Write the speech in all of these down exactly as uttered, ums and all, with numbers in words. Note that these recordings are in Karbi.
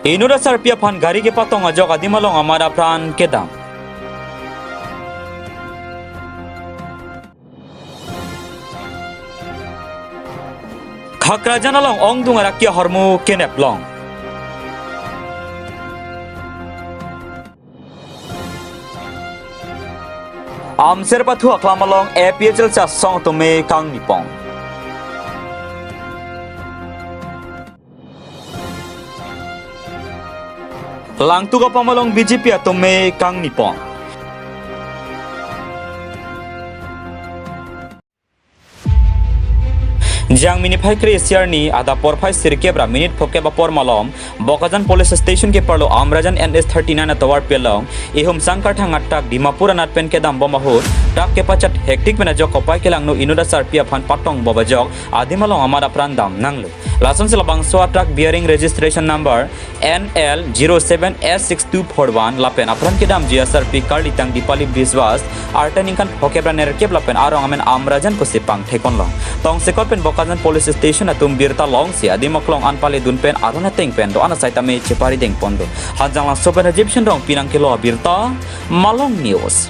Inut asarpi aphan gari kepatong ajok adim along amat apran kedam. Khakrajan along ongdung araki ahormu kenep long. Amser pathu aklam along A P H L C asong atum me kangni pon. Langtuk apam along B J P atum me kangni pon. Jangmi niphai kre-isi arni adap porphai sirkep ra minute phokep apor malom, Bokajan Police Station keparlo Amrajan N H thirty-nine atovar pi along, ihum sangkarthang atruck Dimapur anat pen kedam bom ahut, truck kepachat hektik pen ajok kopai kelangno inut asarpi aphan patong bom ajok, adim along amat apran dam nanglo. Lasonsi labangso atruck bearing registration number N L zero seven S six two four one lapen apran kedamji asarpi karlitang Dipali Biswas, arta ningkan phokep ra nerkep lapen arong amen Amrajan pusi pangthek ponlong. Tongsekot pen Bokajan Police Station atum birta longsi adim aklong an pale dun pen aron ateng pen do-an asai tame chepari deng pon do. Hanjanglangso pen Egyptian Rongpi nangkelo abirta, Malong News.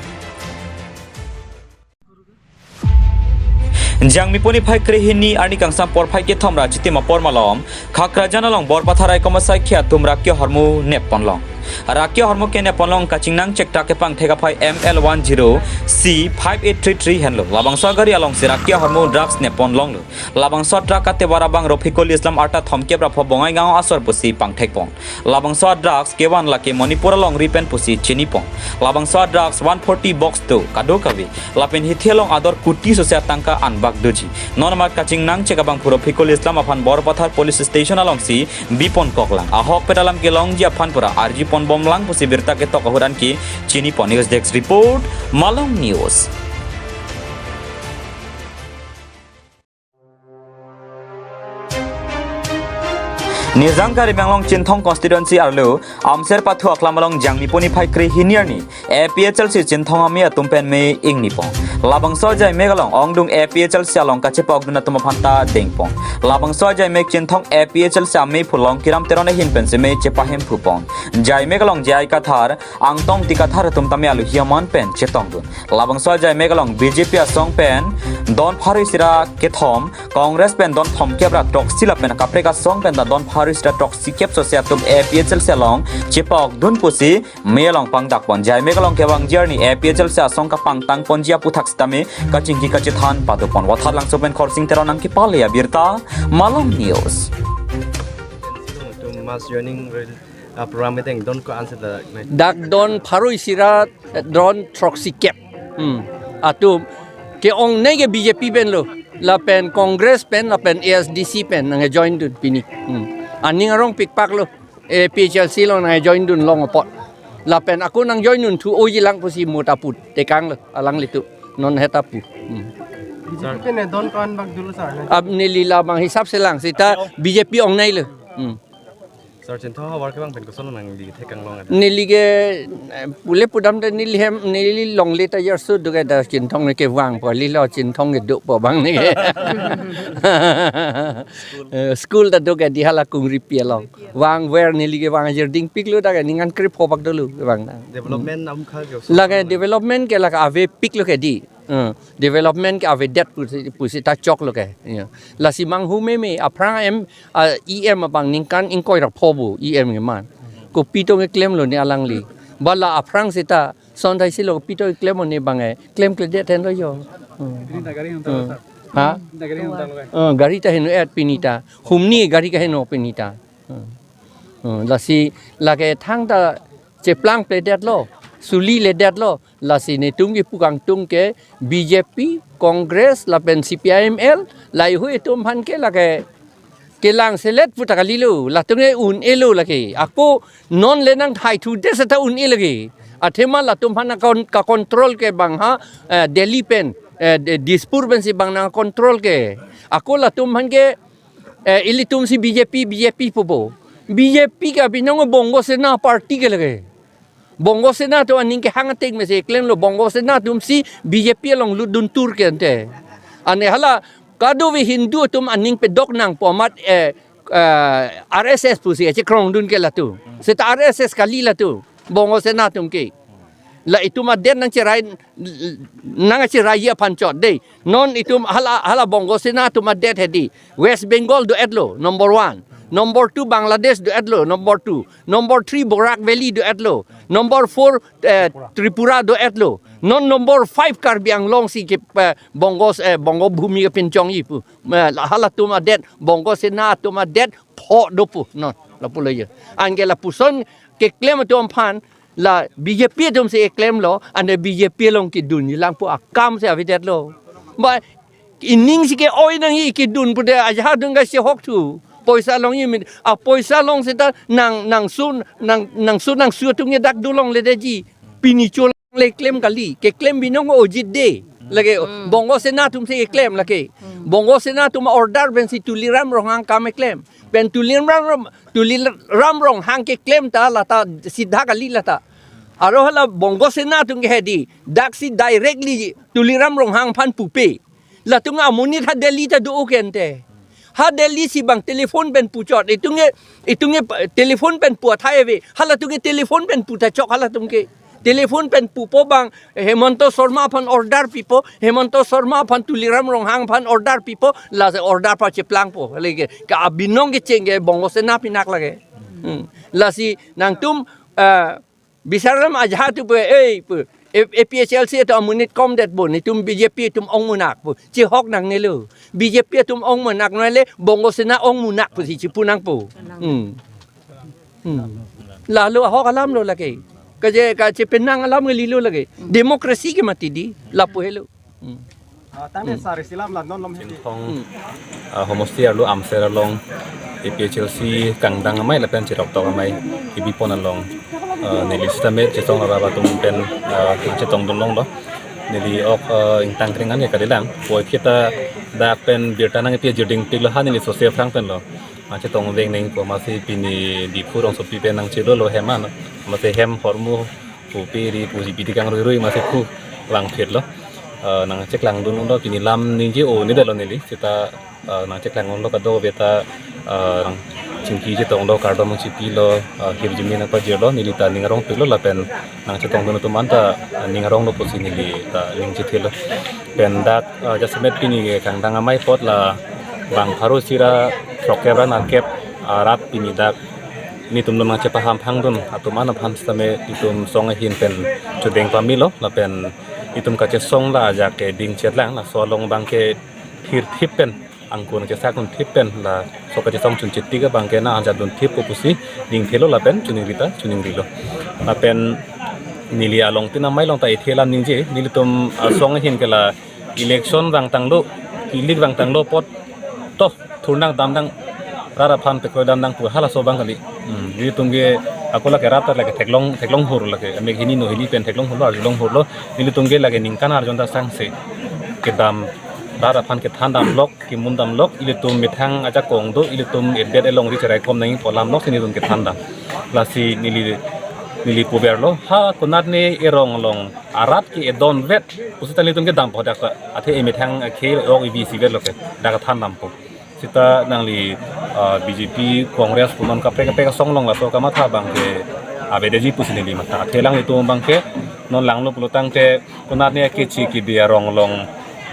Jangmi puni phai krehini arni kangsam porphai kethom ra chitim apor malom, Khakrajan along Borpathar Raikom asai khei atum raki ahormu nep ponlong. Raki ahormu kenep ponlong kachingnang chek truck kepangthek aphai M L one zero C five eight three three henlo. Labangso agari alongsi raki ahormu drugs nep ponlonglo. Labangso truck atevar abang Rofiqul Islam arta thomkep ra pho Bongaigaon asor pusi pangthek pon. Labangso drugs kevan lake Manipur alongri pen pusi chini pon. Labangso drugs one forty box do kadokave. Lapen hithi along ador kuti sose atangka anbak doji. Non amat kachingnang chek abang phu Rofiqul Islam aphan Borpathar Police Station alongsi bi pon koklang. Ahokpet alam kelongji aphan pura arji pon bomlang pusi birta ketok ahut anke chini pon. News Desk Report, Malong News. Nijang Karbi Anglong Chinthong Constituency arlo, Amser pathu aklam along Jangmi puni phai krehini arni, A P H L C Chinthong amei atum pen me ingni pon. Labangso ajai mek along ongdung A P H L C along kachepokdun atum aphan ta deng pon. Labangso ajai mek Chinthong A P H L C amei phu Longkiram Teron ahin pensi me chepahemphu pon. Jai mek along J I Kathar, Angtong Ingti Kathar atum tame aluhi aman pen chetongdun. Labangso ajai mek along B J P asong pen don pharo isi ra kethom, Congress pen don thomkep ra throksi lapen kaprek asong pen ta don pharo isi ra throksi kep sose atum A P H L C along chepokdun pusi me along pangdak pon. Jai mek along kevangji arni A P H L C asong kapangtang ponji aphuthak sitame kachingki kachethan pado pon. Wathat Langso pen Khorsing Teron nangkepale abirta, Malong News. Mass joining rel-, ah, program meeting don ko-an seta nai? Dak don pharo isi ra, eh, don throksi kep. Hmm. Atum ke-ongnei ke B J P pen lo. Lapen Congress pen, lapen A S D C pen nangjoin dun pini. Hmm. Aning arong pikpak lo. A P H L C along nangjoin dun long apot. Lapen ako nangjoin dun thu oji lang pusi mo ta pu tekang lo, alanglitum non heta pu. Hmm. B J P pen don ko-an bak dolo sir, ne? Ab neli labang hisap selang seta B J P ongnei lo. Hmm. Sir, Chinthong havar kevang pen koson nangli thekang long? Neli ke, eh, pule pudam te neli hem, neli longle ta yarsu do ke da Chinthong ne kevang po, lilo Chinthong kedo po abang ne ke. Eh, school ta do ke di hala Kungripi along. Vangver neli kevang ajirding piklo, dak ke ningan krepho bak dolo kevang na. Development nam kha ke. Lake development ke lake avepiklo ke di. Eh, development ke avedet pusi, pusi ta choklo ke. Ya. Lasi manghu meme aphrang em, ah, E M abang ningkan ingkoi ra pho bo E M keman. Kopi tong keklemlo ne alangli. Ba la aphrang seta son thai silo kopi tong keklem ne abang eh. Klemkledet henlo yo. Hmm. Ini ta gari hang ta lo, sir. Ha? Ini ta gari hang ta lo, eh. Eh, gari ta heno et pini ta. Humni gari keheno pini ta. Hmm. Hmm, lasi lake thangta cheplangpledetlo, suliledetlo, lasi netum kepu kangtung ke B J P, Congress, lapen C P I M L, laheihui atum aphan ke lake kelang selet pu ta kalilo, latum ke un-elo lake. Ako non le nangthaithu det seta un-e lake. Athema latum aphan akon-, kakontrol ke bang ha, eh, Delhi pen, eh, Di-, Dispur pensi bang nangkontrol ke. Ako latum aphan ke eh, ilitum si B J P, B J P pu bo. B J P ke abinong Bongo Sena party ke lake. Bongo Sena atum aning kehang ateng mesi klemlo, Bongo Sena atum si B J P along lutdun tur ke ante. Ane hala kadokave Hindu atum aning pedok nangpo amat, eh, eh, R S S pusi kachekrongdun ke latum. Seta R S S kali latum. Bongo Sena atum ke. La itum adet nangcherai, nangcheraiji aphan chot dei. Non itum hala, hala Bongo Sena atum adet hedi. West Bengal do-etlo, number one. Number two, Bangladesh do-etlo, number two. Number three, Barak Valley do-etlo. Number four, eh, Tripura do-etlo. Non number five, Karbi Anglong si ke, eh, Bongo, eh, Bongo Bhumi ke pinchongji pu. Eh, la halatum adet, Bongo Sena atum adet, pho do pu. Non, lapulo ye. Anke lapuson keklem atum aphan, la B J P atum si keklemlo, ane B J P along kedunji lang pu akam si avedetlo. Ba, ining si ke-oi nangji kedun pude ajahak atum ke chehok thu. Poisa longji min, a poisa long seta nang, nangsun, nang, nangsun, nangsu atum ke dak dolongledetji. Pini cholangle klem kali, keklem binong ojit de. Lake, Hmm. Bongo Sena atum si keklem lake. Hmm. Bongo Sena atum order pensi Tuliram Ronghang kam keklem. Pen Tuliram Rom-, Tuliram Ronghang keklem ta lata sidha kali lata. Aro hala Bongo Sena atum ke hedi, dak si directly Tuliram Ronghang aphan pupe. Latum amonit ha Delhi ta do-o ke ante. Ha Delhi si bang telephone pen puchot. Itum ke, itum ke pa-, telephone pen pu athai ave. Halatum ke telephone pen pu ta chok halatum ke. Telephone pen pupo bang, Hemanta Sharma aphan order pipo, Hemanta Sharma aphan Tuliram Ronghang aphan order pipo, la se order pa cheplangpo. Lake, ke abinong kecheng ke Bongo Sena pinak lake. Hmm. Lasi nangtum, eh, bisar alam ajahak thu pu, eh, pu, A-, A P H L C atum amonit komdet bo, netum B J P atum ong munak pu. Chehok nangnelo. B J P atum ong munak nele, Bongo Sena ong munak pusi chepu nangpo. Hmm. Hmm. Lalu ahok alamlo lake. Kaje, kachepenang alam kalilo lake. Democracy ke mati di, lapu helo. Hmm. Ah, tangte sar isi alam la non lom hedi. Chinthong, Hmm. ah, homosti arlo Amser along A P H L C kangdang amei lapen cheroktok amei kebipon along, ah, neli sitame chesong rara atum pen, ah, chetongdun longlo. Neli ok, ah, ingtang kring an ya kalilang. Poi kita dak pen birta nangpi jirding piklo ha neli sose aphrang penlo. Nangchetongvek nangpo, masi pini Diphu rongsopi pen nangchedolo hem an. Masi hem hormu pupe ri puji piti kangruirui masi phu langphitlo. Eh, nangcheklangdun unlo pini lam ningje o-e-detlo neli. Seta, eh, nangcheklangdunlo kadokave ta, eh, nangchingki chetonglo, kardom chipilo, eh, hirjume nangpajirlo, neli ta ning arongpiklo lapen nangchetongdun atum anta, eh, ning aronglo pusi neli ta ning chithelo. Pen dak, eh, jasemet pini ke kangdang amei apot la bang pharo isi ra throkkep ra nerkep arat pini dak nelitum along nangchepaham phangdun atum an aphan sitame itum song ahin pen chodeng pamelo lapen itum kachesong la ajak ke dingchetlang, laso along abang ke thirthip pen angkun chesakdunthip pen laso kachesong chunchetik abang ke nang-arjadunthip pu pusi dingthelo lapen choningri ta choningrilo. Lapen neli along tin amei along ta ethe alam ningje, nelitum asong ahin ke la election vangtanglo, kilik vangtanglo apot to thurnang damnang, rat aphan pekroi damnang pu halaso abang kali. Hmm, nelitum ke ako lake rat ta lake theklong, theklong hur lake, amek hini no hini pen theklong hurlo, arjulong hurlo, nelitum ke lake ningkan arjon ta sangse kedam, rat aphan kethan damlok, kemun damlok, ilitum methang ajakong do, ilitum edet elongri cheraikom nangji pu alam lok si nelitum kethan dam. Lasi neli, neli puverlo, ha konatne erong along arat ke-edonvet pusi ta nelitum kedampo dak ta. Athe emethang akhei ok evi isivetlo ke dak than dampo. Seta nangli, ah, B J P, Congress pu non kaprek kaprek asong along laso kamatha abang ke avedetji pusi neli matha. Athe alanglitum abang ke non langlo pulotangte konatne akeche kebe arong along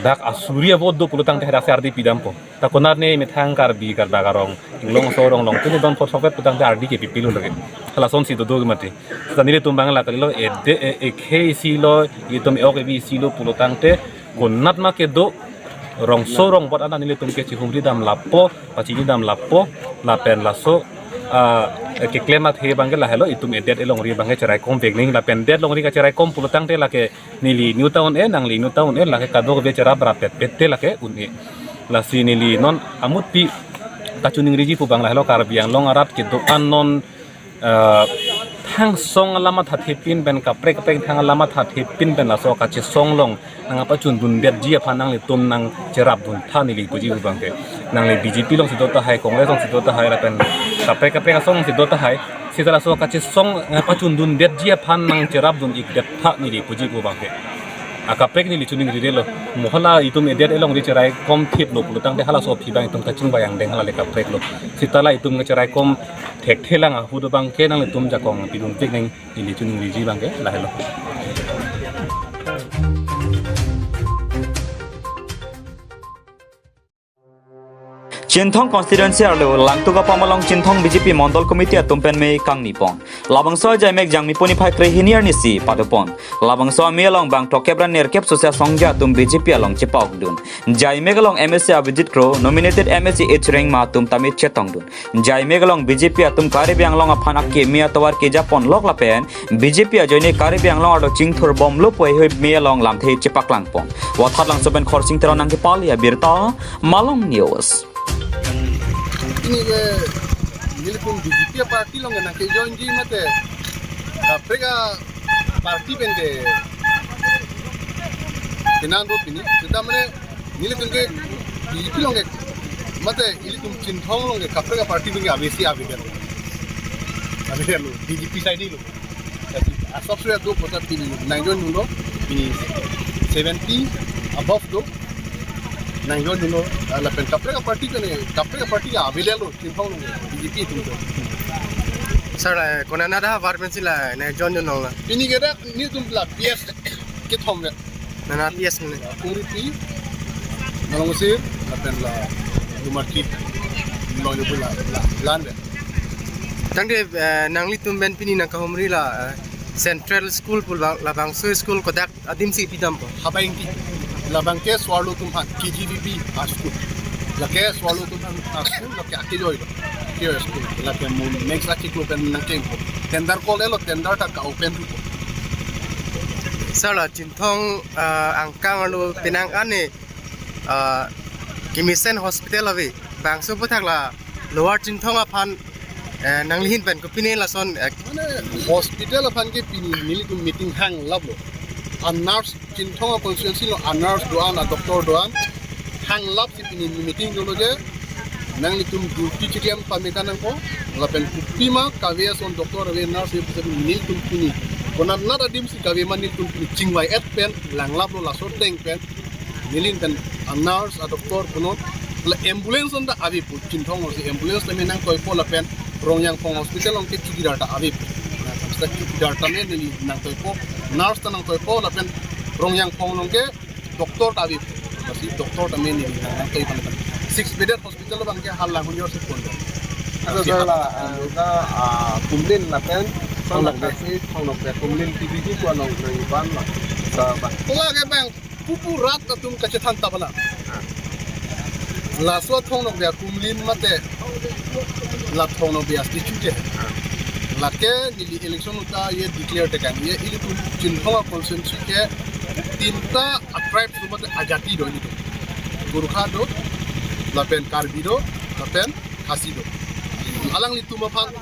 dak asuri avote do pulotangte hadak si ardi pidampo. Ta konatne methang Karbi Karbak arong inglong aso arong along pine don phot sokvet putangte ardi ke pipilo lake. Halason si dodo ke mati. Seta nelitum abang la kalilo ede e, ekhei isilo, itum e-ok evi isilo pulotangte konat ma kedo rongso rongbot anta nelitum ke chihumri dam lapo, pachini dam lapo, lapen laso, ah, keklem athe abang ke lahelo itum edet elongri abang ke cheraikom vek nangji lapen det longri kacheraikom pulotangte lake neli niu ta un-e, nangli niu ta un-e, lake kadokave cherap rapet pet te lake un-e. Lasi neli non amutpi kachoningriji pu abang lahelo Karbi Anglong arat kedo-an non, eh, thangsong alam athathepin pen kaprek kaprek thang alam athathepin pen laso kachesong along nangpachundundetji aphan nanglitum nangcherapduntha neli puji pu abang ke. Nangli B J P along si do tahai, Congress along si do tahai, lapen kaprek kaprek asong along si do tahai. Seta laso kachesong, eh, pachundundetji aphan nangcherapdun-ikdetha neli puji pu abang ke. Akaprek neli chuning rirelo. Mo hala itum edet elong di cherai kom thip lo pulotangte halaso aphi abang itum kachingvai angdeng hala le kaprek lo. Seta la itum cherai kom thekthe lang ahut abang ke nanglitum jakong pidun pik neng neli chuning riji abang ke lahelo. Chinthong constituency arlo Langtuk apam along Chinthong B J P Mondol Committee atum pen me kangni pon. Labangso ajaimek Jangmi puni phai krehini arnisi padopon. Labangso ame along bang tokep ra nerkep sosya songja atum B J P along chepaukdun. Jaimek along M A C Abhijit Kro, nominated M A C H Rengma atum tame chetongdun. Jaimek along B J P atum Karbi Anglong aphan akeme atovar kejapon lok lapen B J P ajoine Karbi Anglong arlo chingthur bomlo pu heihui me along lamthe chepaklang pon. Wathat Langso pen Khorsing Teron nangkepali abirta, Malong News. Ini ke nelitum B J P party along nangkejoin ji mate kaprek aparty pen ke pinang do pini. Seta mane nelitum ke B J P along ke mate ilitum Chinthong along ke kaprek aparty pen ke abesi avedetlo. Avedetlo. B J P side lo. Asap suya do kota pini nangjoin dunlo, pini seventy above do nangjoin dunlo, ah, lapen kaprek aparty pen, kaprek aparty avedetlo, Chinthong along B J P atum do. Sir, la, konat ahavar pensi la nangjoin dunlo la? Pini ke dak nelitum la P S kethom vet. Nana P S mene. Kuri P, Malong Sir, lapen la Lumarki, Malong Lebu la, la, lan vet. Tangte, eh, nanglitum pen pini nangkahumri la, eh, Central School pu la, labangso school kodak adimsi pidampo? Habai Ingti, labang ke so-arlo atum aphan K G V B a-school. Lake so-arlo atum aphan a-school, lake akejoilo. K G V B a-school. Lake mo next achiklo pen nangkengpo. Tender call-etlo, tender ta ka-open thupo. Sir, la Chinthong, ah, angkang arlo penang ane, ah, kemesen hospital ave. Bangso aphuthak la Lower Chinthong aphan, eh, nanglihin pen kopine lason, eh, mane hospital aphan ke pini nelitum meeting hanglaplo. A-nurse Chinthong a-constituency along a-nurse do-an, a-doctor do-an, hanglapsi pini meeting dolo je nanglitum duty chiklem pame nangpo, lapen kopima kave ason doctor ave, nurse ave pusi nelitum pini konat nat adimsi kave ma nelitum pini chingvai-et pen langlaplo, laso ateng pen nelitum a-nurse, a-doctor punon, la ambulance anta avepo, Chinthong alongsi ambulance tame nangtoipo lapen Rongjangphong hospital along ke chowkidar ta avepo. Nangkamsa chowkidar tame neli nangtoipo, nurse ta nangtoipo lapen Rongjangphong along ke doctor ta avepo. Lasi doctor tame neli nang, nangtoipo lapen six bedded hospital abang ke hal langhunjor si pon. Aso, lasi sir, la, ah, ka, ah, Kumlin lapen Thong Nokbe. Thong Nokbe, Kumlin T B G ko along nangvanlo. Sa ba. Pula ke bang pupu rat atum kachethan ta bala. Laso Thong Nokbe Kumlin mate la Thong Nokbe statue ke. Lake neli election ta ye declare tekang, ye ilitum Chinthong a-constituency ke tinta a-tribe do mate ajati do ilitum. Gorkha do, lapen Karbi do, lapen Khasi do. Alanglitum aphan,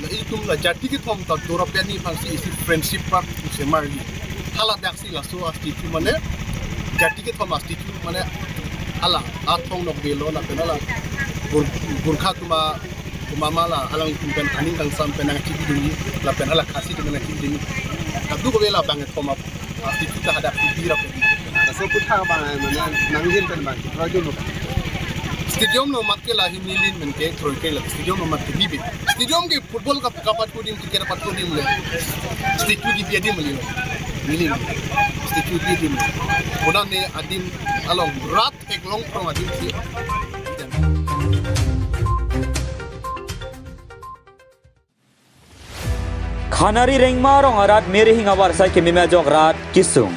la ilitum la jati kethom ta dorap yani aphansi isi friendship park semarji. Hala daksi laso a-statue mane jati kethom a-statue mane hala a Thong Nokbe lo lapen hala Gur-, Gorkha atum a, atum ama la alanglitum pen aning kangsam pen nangchibidunji lapen hala Khasi atum nangchibidunji. Kadokave la bang kethom a statue ta hadak si birap. Laso aphuthak bang, eh, mane nanghin pen bang kroidun. Stadium along mat ke la hi neli pen ke kroikre la stadium along mat ke bibi. Stadium ke football kap-, kapathu adim, cricket kapathu adim le. Statue kebi adim le. Neli statue kebi adim. Konane adim along rat theklong prong adim si. Khanari Rengma arong arat Mirihing avarsai kememe ajok rat kesung.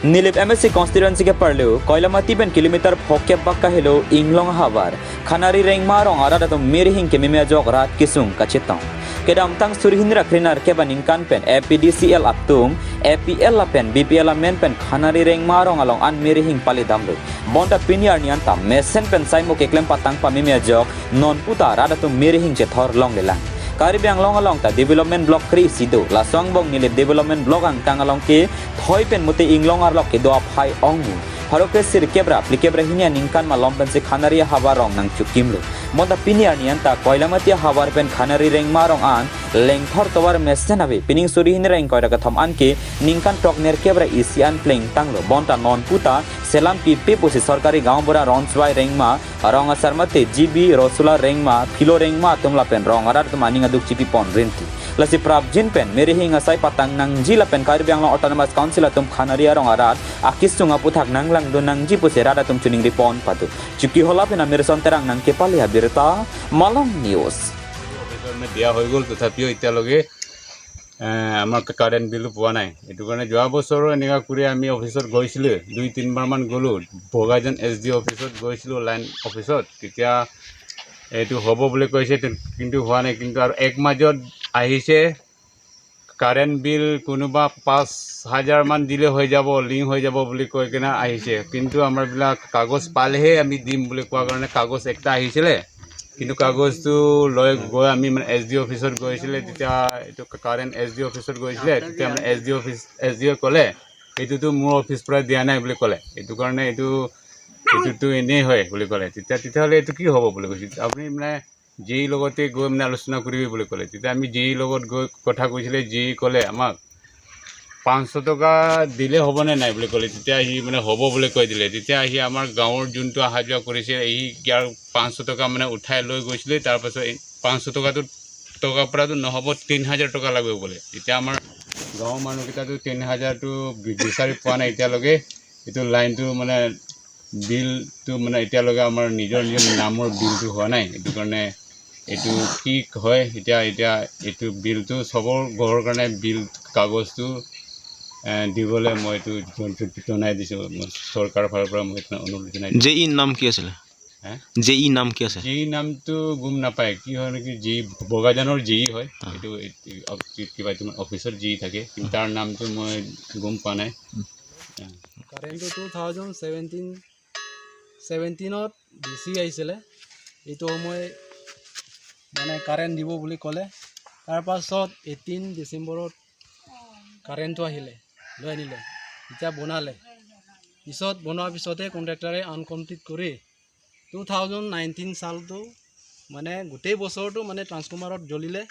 Nilip M A C constituency ke parlu, Koilamati pen kilometer phokep bak kahelo Inglong ahavar Khanari Rengma arong arat atum Mirihing kememe ajok rat kesung kachetong. Kedamtang suri hini ra kre nerkep aningkan pen A P D C L atum, A P L lapen B P L amen pen Khanari Rengma arong along an Mirihing pali damlo. Bonta pini arni anta mesen pen saimo keklem patang pameme ajok non puta rat atum Mirihing chethor longlelang. Karbi Anglong along ta development block kre-isi do, laso angbong Nilip development block angkang along ke thoi pen mute Inglong arlok kedo aphai ongmu. pharo kre sirkep ra phlikep ra hini aningkan malom pensi Khanari ahavar rong nangchokimlo. Bonta pini arni anta Koilamati ahavar pen Khanari rengma arong an lengthor tovar mesen ave. Pining suri hini ra ingkoi ra kethom anke ningkan throk nerkep ra isi an plengtanglo. Bonta non puta selam pipe pusi sorkari gaonbura Ronswai rengma arong asar mate G B Rosula rengma, Philo rengma atum lapen rong arat atum aning aduk chipipon rinti. Lasi prapjin pen Mary Hing asai patang nangji lapen Karbi Anglong Autonomous Council atum Khanari arong arat akisung aputhak nanglangdun nangji pusi rat atum choningripon pado. Chokihola pen Amirson Terang nangkepale abirta, Malong News. অফিচত দিয়া হৈ গ'ল, তথাপিও এতিয়ালৈকে এ, আমাৰ কাৰেণ্ট বিলটো পোৱা নাই। এইটো কাৰণে যোৱা বছৰো এনেকুৱা কৰি আমি অফিচত গৈছিলোঁ, দুই তিনিবাৰমান গ'লোঁ। বগাজান এছ ডি অফিচত গৈছিলোঁ, লাইন অফিচত। তেতিয়া এইটো হ'ব বুলি কৈছে, তে-, কিন্তু হোৱা নাই। কিন্তু আৰু এক মাজত আহিছে, কাৰেণ্ট বিল কোনোবা পাঁচ হাজাৰমান দিলে হৈ যাব, লিংক হৈ যাব বুলি কৈ কিনে আহিছে। কিন্তু আমাৰবিলাক কাগজ পালেহে আমি দিম বুলি কোৱা কাৰণে কাগজ একটা আহিছিলে। কিন্তু কাগজটো লৈ গৈ আমি মানে এছ ডি অফিচত গৈছিলে, তেতিয়া এইটো কাৰেণ্ট এছ ডি অফিচত গৈছিলে, তেতিয়া মানে এছ ডি অফিচ, এছ ডিয়ে ক'লে, "এইটোতো মোৰ অফিচ পৰা দিয়া নাই" বুলি ক'লে। "এইটো কাৰণে এইটো, এইটোতো এনেই হয়" বুলি ক'লে। তেতিয়া, তেতিয়াহ'লে এইটো কি হ'ব বুলি কৈছিল। "আপুনি মানে জে ইৰ লগতে গৈ মানে আলোচনা কৰিবি" বুলি ক'লে। তেতিয়া আমি জে ইৰ লগত গৈ কথা কৈছিলে, জে ই ক'লে আমাক, "পাঁচশ টকা দিলে হ'বনে নাই?" বুলি ক'লে। তেতিয়া সি মানে হ'ব বুলি কৈ দিলে। তেতিয়া সি আমাৰ গাঁৱৰ যোনটো অহা যোৱা কৰিছে, সি ইয়াৰ পাঁচশ টকা মানে উঠাই লৈ গৈছিলে। তাৰপাছত এই পাঁচশ টকাটো, টকাৰ পৰাতো নহ'ব, তিনি হাজাৰ টকা লাগিব বোলে। তেতিয়া আমাৰ গাঁৱৰ মানুহকেইটাতো তিনি হাজাৰটো বি-, বিচাৰি পোৱা নাই এতিয়ালৈকে। এইটো লাইনটো মানে বিলটো মানে এতিয়ালৈকে আমাৰ নিজৰ নিজৰ নামৰ বিলটো হোৱা নাই। এইটো কাৰণে এইটো কি হয়, এতিয়া, এতিয়া এইটো বিলটো চবৰ ঘৰৰ কাৰণে বিল কাগজটো, এ, দিবলৈ মই এইটো জন-, জন-, জনাই দিছোঁ। মই চৰকাৰৰ ফালৰ পৰা মই এইটো অনুৰোধ জনাই দিছোঁ। জে ইৰ নাম কি আছিলে? হে? জে ইৰ নাম কি আছে? জে ইৰ নামটো গম নাপায়, কি হয় নেকি, জে ই বগাজানৰ জে ই হয়। অ। এইটো, এইটো অফ-, কি-, কিবা এইটো অফিচৰ জে ই থাকে, কিন্তু তাৰ নামটো মই গম পোৱা নাই। উম। অ। কাৰেণ্টটো টু থাউজেণ্ড ছেভেণ্টিন, ছেভেণ্টিনত ডি চি আহিছিলে, এইটো সময় মানে কাৰেণ্ট দিব বুলি ক'লে। তাৰ পাছত এইটিন ডিচেম্বৰত কাৰেণ্টটো আহিলে, লৈ আনিলে, এতিয়া বনালে। পিছত বনোৱাৰ পিছতে কণ্ট্ৰেক্টৰে আনকমপ্লিট কৰি টু থাউজেণ্ড নাইনটিন চালটো মানে গোটেই বছৰটো মানে ট্ৰান্সফৰ্মাৰত জ্বলিলে।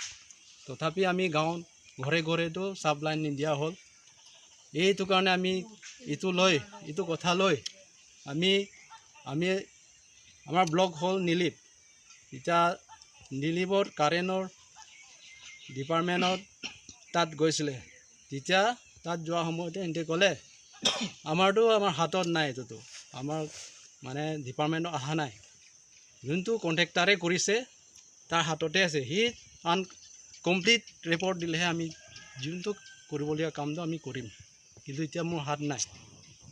তথাপি আমি গাঁৱত ঘৰে ঘৰেতো চাব লাইন নিদিয়া হ'ল। এইটো কাৰণে আমি এইটো লৈ, এইটো কথা লৈ আমি, আমি, আমাৰ ব্লক হ'ল নিলিপ। এতিয়া নিলিপত কাৰেণ্টৰ ডিপাৰ্টমেণ্টত তাত গৈছিলে। তেতিয়া তাত যোৱা সময়তে সিহঁতে ক'লে, "আমাৰতো, আমাৰ হাতত নাই এইটোতো, আমাৰ মানে ডিপাৰ্টমেণ্টত অহা নাই। যোনটো কণ্ট্ৰেক্টাৰে কৰিছে, তাৰ হাততে আছে। সি আনকমপ্লিট ৰিপৰ্ট দিলেহে আমি যোনটো কৰিবলগীয়া কামটো আমি কৰিম, কিন্তু এতিয়া মোৰ হাত নাই।"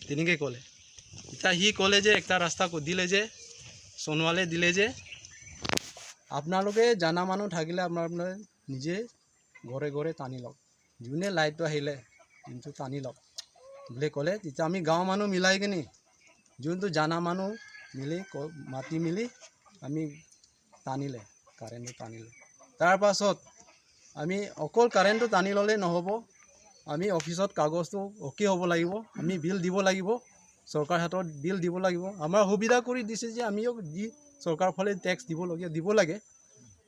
তেনেকৈ ক'লে। এতিয়া সি ক'লে যে একটা ৰাস্তা ক-, দিলে যে, সোণোৱালে দিলে যে, "আপোনালোকে জানা মানুহ থাকিলে আপোনাৰ, আপোনাৰ নিজে ঘৰে ঘৰে টানি লওক, যোনে লাইটটো আহিলে কিন্তু টানি লওক" বুলি ক'লে। তেতিয়া আমি গাঁৱৰ মানুহ মিলাই কিনি যোনটো জানা মানুহ মিলি ক-, মাতি মিলি আমি টানিলে, কাৰেণ্টটো টানিলে। তাৰ পাছত আমি অকল কাৰেণ্টটো টানি ল'লে নহ'ব, আমি অফিচত কাগজটো অ'কে হ'ব লাগিব, আমি বিল দিব লাগিব, চৰকাৰ হাতত বিল দিব লাগিব। আমাৰ সুবিধা কৰি দিছে যে আমিও দি চৰকাৰ ফালে টেক্স দিবলগীয়া দিব লাগে।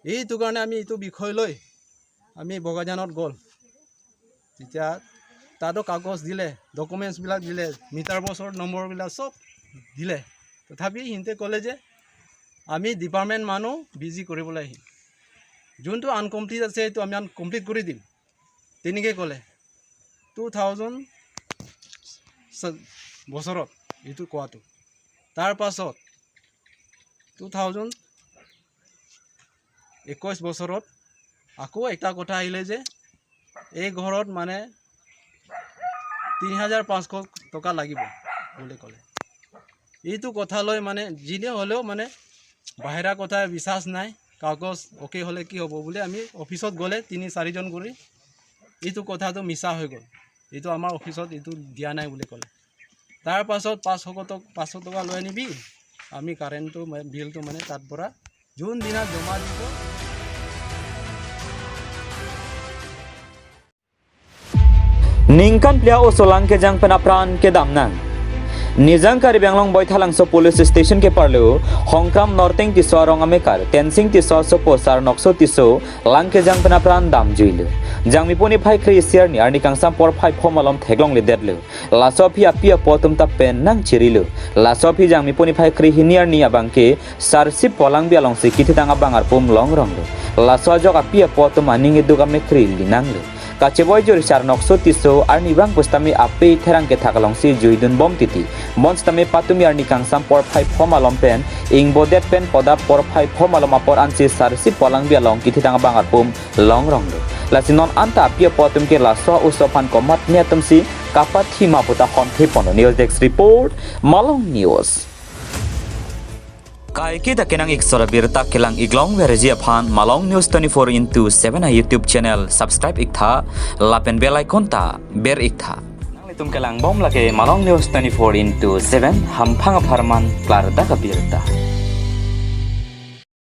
এইটো কাৰণে আমি এইটো বিষয় লৈ আমি বগাজানত গ'ল। তেতিয়া তাতো কাগজ দিলে, ডকুমেণ্টছবিলাক দিলে, মিটাৰ বক্সৰ নম্বৰবিলাক চব দিলে। তথাপি সিহঁতে ক'লে যে আমি ডিপাৰ্টমেণ্ট মানুহ বিজি কৰিবলৈ আহিম, যোনটো আনকমপ্লিট আছে সেইটো আমি আনকমপ্লিট কৰি দিম, তেনেকৈ ক'লে। টু থাউজেণ্ড বছৰত এইটো কোৱাটো। তাৰ পাছত টু থাউজেণ্ড একৈছ বছৰত আকৌ এটা কথা আহিলে যে এই ঘৰত মানে তিনি হাজাৰ পাঁচশ টকা লাগিব বুলি ক'লে। এইটো কথা লৈ মানে যিনে হ'লেও মানে বাহিৰা কথা বিশ্বাস নাই, কাগজ অ'কে হ'লে কি হ'ব বুলি আমি অফিচত গ'লে তিনি চাৰিজন কৰি এইটো কথাটো মিছা হৈ গ'ল, এইটো আমাৰ অফিচত এইটো দিয়া নাই বুলি ক'লে। তাৰ পাছত পাঁচশ টকা, পাঁচশ টকা লৈ আনিবি, আমি কাৰেণ্টটো মা-, বিলটো মানে তাত পৰা যোনদিনা জমা দিব। Ningkan phli a-osolang kejang pen apran kedam nang. Nijang Karbi Anglong Boithalangso Police Station keparlo Hongkram Norteng Tisso arong amekar Tensing Tisso asopo Sarnokso Tisso lang kejang pen apran damjuilo. Jangmipo niphai kre-isi arni arni kangsam porphai pho malom theklongledetlo. Laso aphi api apo atum ta pen nangchirilo. Laso aphi Jangmipo niphai kre-hini arni abangke Sarsip Polangbi alongsi kithitang abang arpum longronglo. Laso ajok api apo atum aning eduk amekri linanglo. Kacheboi jur Sarnokso Tisso arni abang pusitame ape therang kethak alongsi juidunbom titi. Bonsitame patumi arni kangsam porphai pho malom pen ingbodet pen podap porphai pho malom apor ansi Sarsip Polangbi along kithitang abang arpum longronglo. Lasi non anta api apo atum ke laso oso aphan komatne atumsi kapathi ma puta hontheponlo. News Desk Report, Malong News. Kaiketa kenang-ik sora birta kelang-iklong verji aphan Malong News twenty-four into seven a YouTube channel subscribe-iktha, lapen bell icon ta ber-iktha. Nanglitum kelangbom lake Malong News twenty-four into seven, hamphang apharman klardak abirta.